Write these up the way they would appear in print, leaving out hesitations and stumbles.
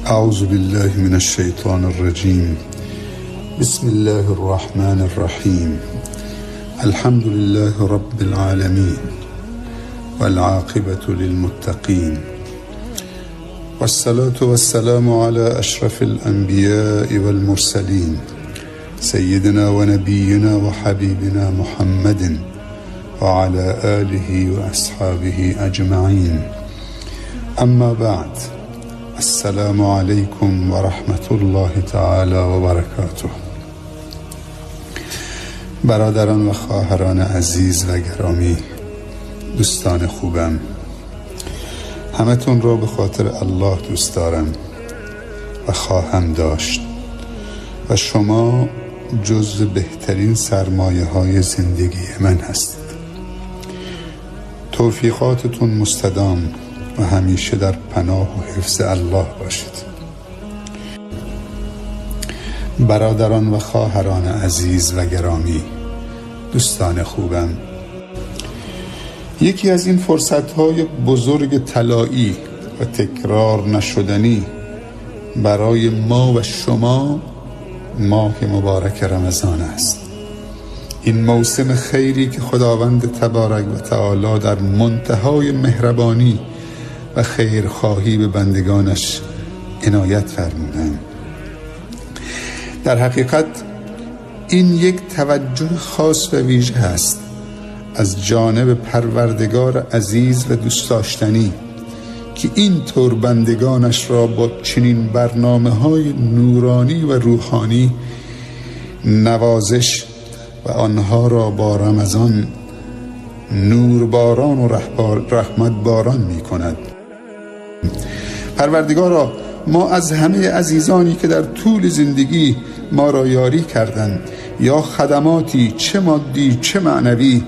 اعوذ بالله من الشیطان الرجیم. بسم الله الرحمن الرحیم. الحمد لله رب العالمین والعاقبة للمتقین والصلاة والسلام على اشرف الانبیاء والمرسلین سیدنا و نبینا و حبیبنا محمد وعلى آله و اصحابه اجمعین. اما بعد، السلام علیکم و رحمة الله تعالی و برکاته. برادران و خواهران عزیز و گرامی، دوستان خوبم، همتون را به خاطر الله دوست دارم و خواهم داشت و شما جزو بهترین سرمایه های زندگی من هستید. توفیقاتتون مستدام و همیشه در پناه و حفظ الله باشید. برادران و خواهران عزیز و گرامی، دوستان خوبم، یکی از این فرصت‌های بزرگ طلایی و تکرار نشدنی برای ما و شما ماه مبارک رمضان است. این موسم خیری که خداوند تبارک و تعالی در منتهای مهربانی و خیرخواهی به بندگانش عنایت فرمودند. در حقیقت این یک توجه خاص و ویژه است از جانب پروردگار عزیز و دوست داشتنی که این طور بندگانش را با چنین برنامه‌های نورانی و روحانی نوازش و آنها را با رمضان نورباران و رحمت باران می کند. پروردگارا، ما از همه عزیزانی که در طول زندگی ما را یاری کردند یا خدماتی چه مادی چه معنوی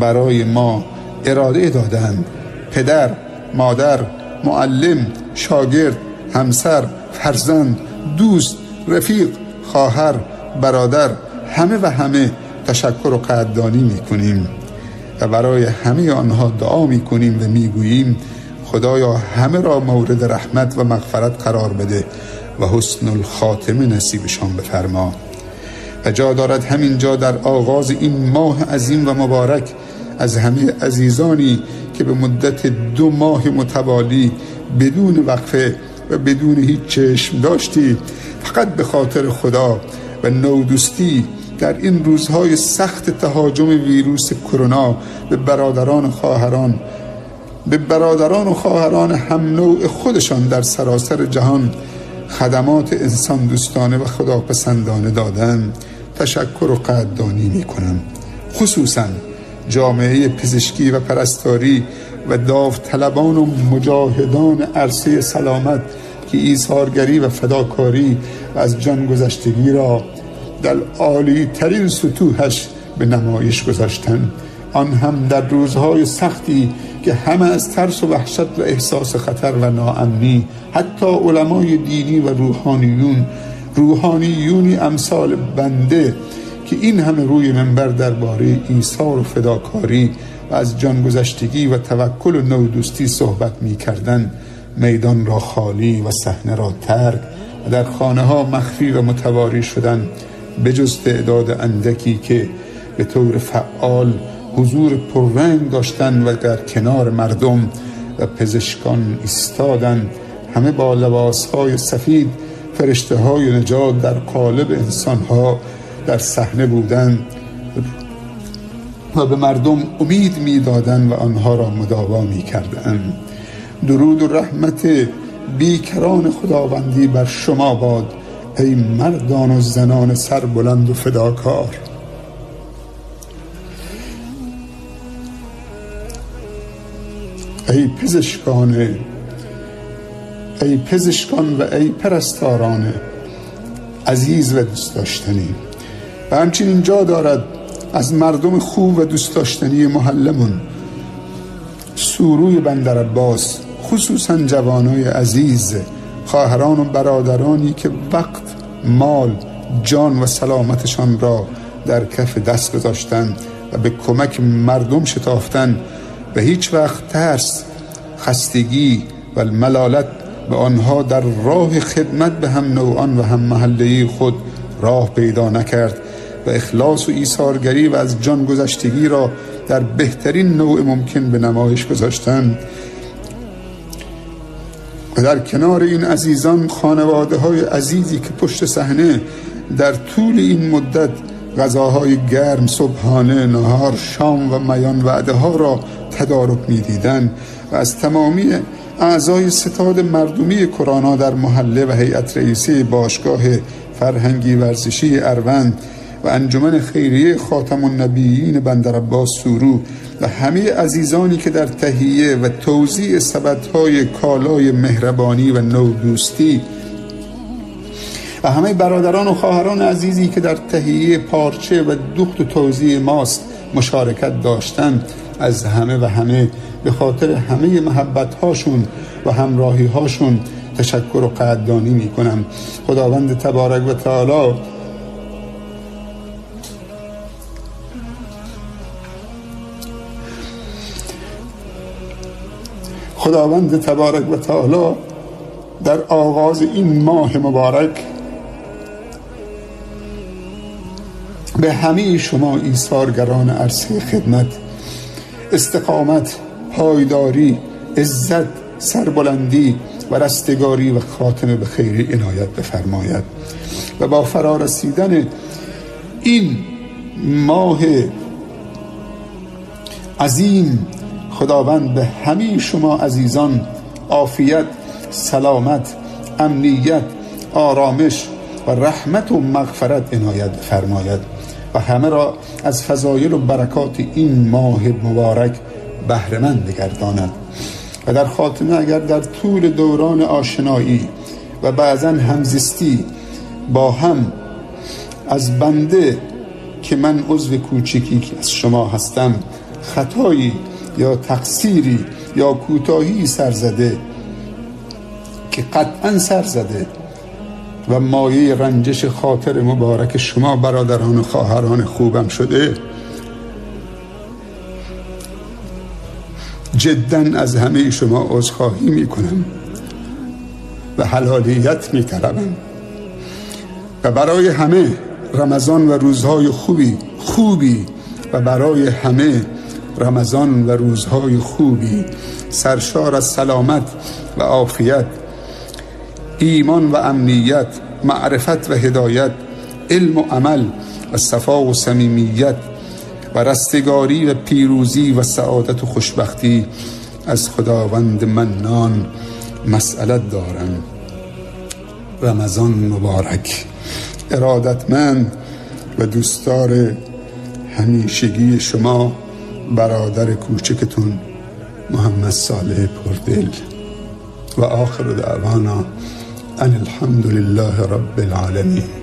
برای ما اراده دادند، پدر، مادر، معلم، شاگرد، همسر، فرزند، دوست، رفیق، خواهر، برادر، همه و همه تشکر و قدردانی می‌کنیم و برای همه آنها دعا می‌کنیم و می‌گوییم خدایا همه را مورد رحمت و مغفرت قرار بده و حسن الخاتمه نصیبشان بفرما. و جا دارد همینجا در آغاز این ماه عظیم و مبارک از همه عزیزانی که به مدت 2 ماه متوالی بدون وقفه و بدون هیچ چشم داشتی فقط به خاطر خدا و نودوستی در این روزهای سخت تهاجم ویروس کرونا به برادران و خواهران، به برادران و خواهران هم نوع خودشان در سراسر جهان خدمات انسان دوستانه و خداپسندانه دادن، تشکر و قدردانی می‌کنم. خصوصا جامعه پزشکی و پرستاری و داوطلبان و مجاهدان عرصه سلامت که ایثارگری و فداکاری و از جان گذشتگی را در عالی ترین سطوحش به نمایش گذاشتند، آن هم در روزهای سختی که همه از ترس و وحشت و احساس خطر و ناامنی، حتی علمای دینی و روحانیونی امثال بنده که این همه روی منبر درباره ایثار و فداکاری و از جان گذشتگی و توکل و نودوستی صحبت می‌کردند، میدان را خالی و صحنه را ترک و در خانه ها مخفی و متواری شدند، به جز تعداد اندکی که به طور فعال حضور پررنگ داشتند و در کنار مردم و پزشکان ایستادند، همه با لباسهای سفید فرشته‌های نجات در قالب انسانها در صحنه بودند و به مردم امید می‌دادند و آنها را مداوا می‌کردند. درود و رحمت بیکران خداوندی بر شما باد ای مردان و زنان سربلند و فداکار. ای پزشکان و ای پرستاران عزیز و دوست داشتنی. و همچنین جا دارد از مردم خوب و دوست داشتنی محلمون سوروی بندرعباس، خصوصا جوانای عزیز، خواهران و برادرانی که وقت، مال، جان و سلامتشان را در کف دست گذاشتند و به کمک مردم شتافتند و هیچ وقت ترس، خستگی و ملالت به آنها در راه خدمت به هم نوعان و هم محله‌ای خود راه پیدا نکرد و اخلاص و ایثارگری و از جان گذشتگی را در بهترین نوع ممکن به نمایش گذاشتند. و در کنار این عزیزان خانواده های عزیزی که پشت صحنه در طول این مدت غذاهای گرم، صبحانه، نهار، شام و میان وعده ها را تدارک می دیدن و از تمامی اعضای ستاد مردمی کرونا در محله و هیئت رئیسه باشگاه فرهنگی ورزشی اروند و انجمن خیریه خاتم النبیین بندرعباس سورو و همه عزیزانی که در تهیه و توزیع سبدهای کالای مهربانی و نودوستی و همه برادران و خواهران عزیزی که در تهیه پارچه و دوخت و توزیع ماست مشارکت داشتند، از همه و همه به خاطر همه محبت هاشون و همراهی هاشون تشکر و قدردانی می کنم. خداوند تبارک و تعالی خداوند تبارک و تعالی در آغاز این ماه مبارک به همه شما ایثارگران عرصه خدمت، استقامت، پایداری، عزت، سربلندی و رستگاری و خاتمه به خیر عنایت بفرماید و با فرارسیدن این ماه عظیم خداوند به همه شما عزیزان عافیت، سلامت، امنیت، آرامش و رحمت و مغفرت عنایت بفرماید و همه را از فضایل و برکات این ماه مبارک بهره‌مند بگرداند. و در خاتمه اگر در طول دوران آشنایی و بعضا همزیستی با هم از بنده که من عضو کوچکی که از شما هستم خطایی یا تقصیری یا کوتاهی سرزده که قطعا سرزده و مایه رنجش خاطر مبارک شما برادران و خواهران خوبم شده، جدا از همه شما عذرخواهی میکنم و حلالیت میطلبم و برای همه رمضان و روزهای خوبی و برای همه رمضان و روزهای خوبی سرشار از سلامت و عافیت، ایمان و امنیت، معرفت و هدایت، علم و عمل و صفا و صمیمیت و رستگاری و پیروزی و سعادت و خوشبختی از خداوند منان مسئلت دارم. رمضان مبارک. ارادتمند و دوستدار همیشگی شما برادر کوچکتون محمد صالح پردل. و آخر دعوانا ان الحمد لله رب العالمین.